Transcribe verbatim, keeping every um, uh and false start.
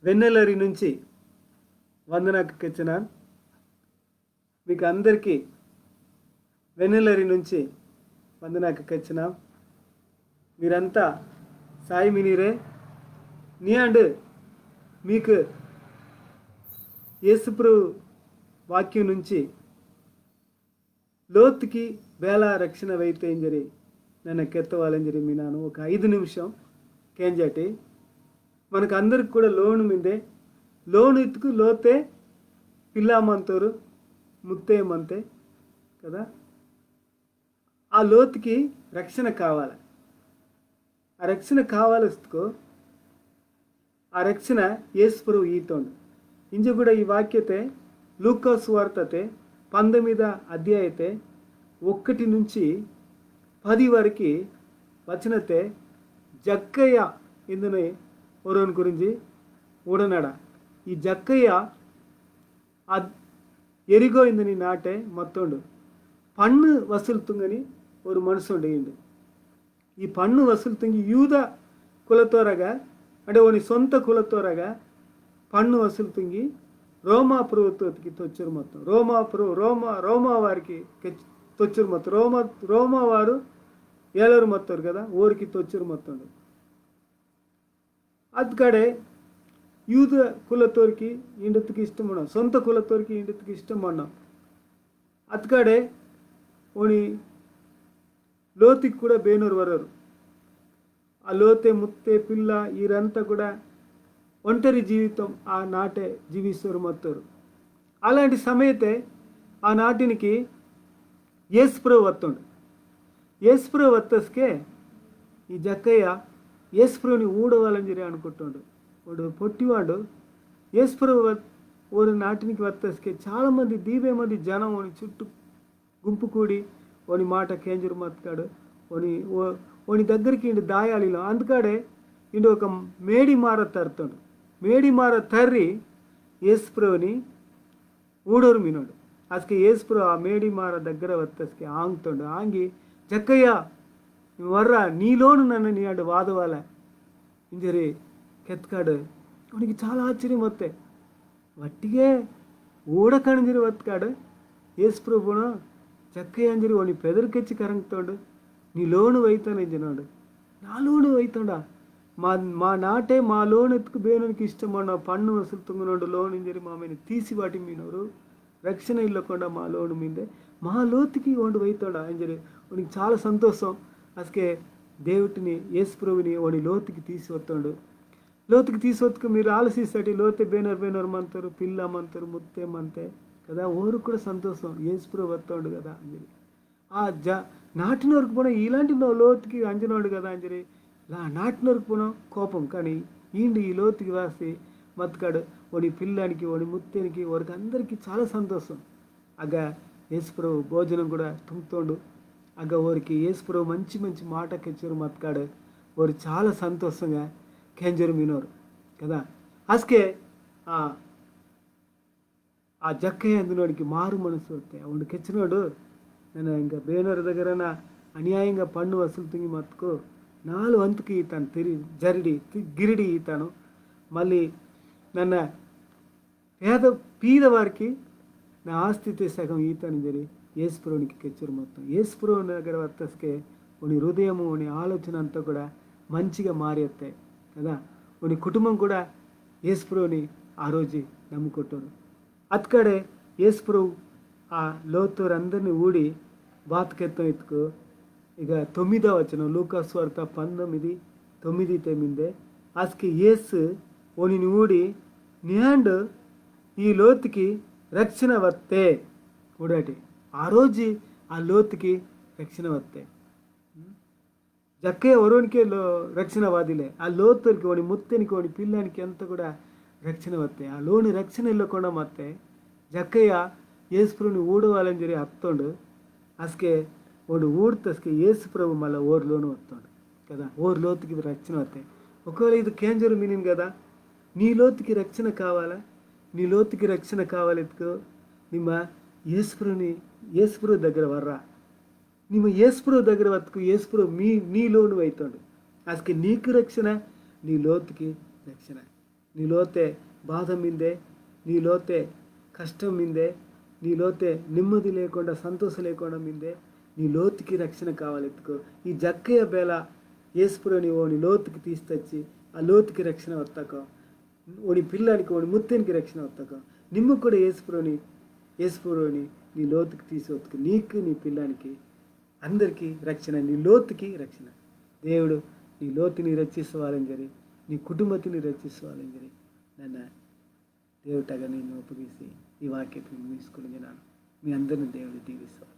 వెన్నెలరి నుంచి వందనాకు కెచ్చనాన్. మీకు అందరికీ వెన్నెలరి నుంచి వందనాకు కెచ్చనాన్. మీరంతా సాయి మినీరే. నియాండు మీకు యేసుప్రభు వాక్యం నుంచి లోతుకి బేల రక్షణ వైతే ఇంజరి నన్న కెత్తవాలంజరి మీనాను ఒక ఐదు నిమిషం కేంజాటి. మనకు అందరికి కూడా లోను మిందే. లోను ఇత్తుకు లోతే పిల్ల మంతోరు, ముత్తే మంతే కదా. ఆ లోతుకి రక్షణ కావాలి. ఆ రక్షణ కావాలిస్తుకో ఆ రక్షణ యేసు ప్రభు ఈతోండు. ఇంజ కూడా ఈ వాక్యతే లూకా సువార్తతే పంతొమ్మిదో అధ్యాయతే ఒకటి నుంచి పది వరకు వచనతే జక్కయ్య ఇందుని ఒరోని గురించి ఊడనడ. ఈ జక్కయ్య అద్-, ఎరిగో ఇందుని నాటే మత్తోండు. పన్ను వసూలు తుంగని ఒక మనుషుండు ఈండు. ఈ పన్ను వసూలు తుంగి యూద కులతోరగా, అంటే ఓని సొంత కులతోరగా పన్ను వసూలు తుంగి రోమా ప్రభుత్వతికి తొచ్చురు మొత్తం. రోమా ప్రభు-, రోమా, రోమా వారికి కెచ్-, తొచ్చురు మొత్తం. రోమా, రోమా వారు ఏలరు మొత్తారు కదా, ఓరికి తొచ్చురు మొత్తం. అత్కడే యూద కులతోరికి ఇండత్కి ఇష్టం ఉన్నాం, సొంత కులతోరికి ఇండత్కి ఇష్టం ఉన్నాం. అత్కడే ఓని లోతికి కూడా బేనోరు వరరు. ఆ లోతే ముత్తే పిల్ల ఈరంతా కూడా ఒంటరి జీవితం ఆ నాటే జీవిస్తారు మొత్తారు. అలాంటి సమయతే ఆ నాటినికి యేసు ప్రభు వస్తుండు. యేసు ప్రభు వత్తస్కే ఈ జక్కయ్య యేసు ప్రభుని ఊడవాలని చెప్పి అనుకుంటుండు. వాడు పొట్టివాడు. యేసు ప్రభు వత్-, ఓరి నాటినికి వత్తస్కే చాలామంది దీవే మంది జనం ఓని చుట్టూ గుంపు కూడి ఓని మాట కేంజరు మత్కాడు. ఓని ఓ-, ఓని దగ్గరికి ఇండు దాయాలిలో అందుకాడే ఇండు ఒక మేడి మార తరుతాడు. మేడి మార తర్రి యేసు ప్రభుని ఊడోరు మినోడు. అసకే యేసు ప్రభు ఆ మేడి మార దగ్గర వత్తస్కే ఆంగ్తోండు. ఆంగి జక్కయ్య వర్ర నీలోను నన్న నీ అండు వాదవాల ఇంజరి కెత్కాడు. ఓనికి చాలా ఆశ్చర్యం వత్తే వట్టిగే ఊడకణంజరి వత్కాడు. యేసు ప్రభును జక్కయ్య అంజరి ఓని పెదరు కెచ్చి కరంగ్తోండు. నీ లోను వైతాను ఇంజనోడు. నా లోను వైతోండా? మా మా నాటే మా లోను ఎత్తుకు బేనునికి ఇష్టమన్న పన్ను వసూలు తుంగనోడు లోను ఇంజరి మామేని తీసి వాటి మీనోరు రక్షణ ఇల్లకుండా మా లోను మిందే మా లోతికి ఓండు వైతోండా ఇంజరి ఓనికి చాలా సంతోషం. అసకే దేవుటిని యేసు ప్రభుని ఓని లోతికి తీసి వత్తోండు. లోతికి తీసి వత్తుకు మీరు ఆలోచిస్తాటి లోతే బేనోరు బేనోరు మంతోరు, పిల్ల మంతోరు, ముత్తే మంతే కదా, ఓరు కూడా సంతోషం యేసు ప్రభు వత్తోండు కదా ఇంజరి. ఆ జ నాటినోరికి పోనా ఇలాంటి నో లోతికి అంజనోండు కదా ఇంజరి లా నాటినోరికి పోనా కోపం. కానీ ఈండు ఈ లోతికి వాసి మత్కాడు ఓని పిల్లానికి, ఓని ముత్తేనికి, ఓరికి అందరికీ చాలా సంతోషం. అగ్గ యేసు ప్రభు భోజనం కూడా తుంగ్తోండు. అగ్గ ఓరికి యేసు ప్రభు మంచి మంచి మాట కెచ్చోరు మత్కాడు. ఓరు చాలా సంతోషంగా కేంజోరు మినోరు కదా. అసకే ఆ ఆ జక్కయ్య అందునోడికి మారు మనసు వత్తే ఓండు కెచ్చినోడు. నన్న ఇంకా బేనోరు దగ్గరన అన్యాయంగా పన్ను వసూలు తుంగి మత్తుకు నాలు వంతుకి ఈతాను తిరి జరిడి తి-, గిరిడి ఈతాను. మళ్ళీ నన్న పేద పీద వారికి నా ఆస్తితే సగం ఈతాను ఇంజరి యేసు ప్రభునికి కెచ్చోరు మొత్తం. యేసు ప్రభు దగ్గర వత్తస్కే ఓని హృదయము, ఓని ఆలోచన అంతా కూడా మంచిగా మారి వత్తే కదా. ఓని కుటుంబం కూడా యేసు ప్రభుని ఆ రోజు నమ్ముకుంటారు. అత్కడే యేసు ప్రభు ఆ లోతోరందరిని ఊడి బాత కెత్తం ఇత్తుకు ఇక తొమ్మిదో వచనం, లూకా సువార్త పంతొమ్మిది తొమ్మిది తెమిందే, అస్కే యేసు ఓనిని ఊడి నియాండు ఈ లోతికి రక్షణ వత్తే. ఊడాటి ఆ రోజు ఆ లోతికి రక్షణ వత్తే. జక్కయ్య ఒరోనికే లో-, రక్షణ వాదిలే. ఆ లోతురికి, ఓని ముత్తెనికి, ఓని పిల్లానికి అంత కూడా రక్షణ వత్తే. ఆ లోను రక్షణ ఇల్లకుండా మత్తే. జక్కయ్య యేసు ప్రభుని ఊడవాలని జరి అత్తోండు. అస్కే ఓండు ఊడ్తస్కే యేసు ప్రభు మళ్ళా ఓరు లోను వత్తోండు కదా. ఓరు లోతుకి రక్షణ వత్తే. ఒకవేళ ఇది కేంజరు మీనింగ్ కదా, నీ లోతుకి రక్షణ కావాలా? నీ లోతుకి రక్షణ కావాలెత్తుకో నిమ్మ యేసు ప్రభుని, యేసు ప్రభు దగ్గర వర్రా. నిమ్మ యేసు ప్రభు దగ్గర వత్తుకు యేసు ప్రభు మీ, నీ లోను అయితోండు. అస్కే నీకు రక్షణ, నీ లోతుకి రక్షణ. నీ లోతే బాధ మిందే, నీ లోతే కష్టం మిందే, నీ లోతే నెమ్మది లేకుండా, సంతోషం లేకుండా మిందే, నీ లోతుకి రక్షణ కావాలి ఎత్తుకో. ఈ జక్కయ్య బేల యేసుప్రభుని ఓని లోతుకి తీస్తచ్చి, ఆ లోతుకి రక్షణ వత్తకో, ఓని పిల్లానికి, ఓని ముత్తేనికి రక్షణ వత్తకో, నిమ్మ కూడా యేసుప్రభుని, యేసుప్రభుని నీ లోతుకి తీసి వత్తుకు నీకు, నీ పిల్లానికి, అందరికీ రక్షణ, నీ లోతుకి రక్షణ. దేవుడు నీ లోతుని రక్షించవాలని జరి, నీ కుటుంబతిని రక్షించవాలని జరి నన్న దేవుటగా నేను ఒప్పగిసి ఈ వాక్యతిని ముగించుకుని, మీ అందరిని దేవుడు దీవిస్తాడు.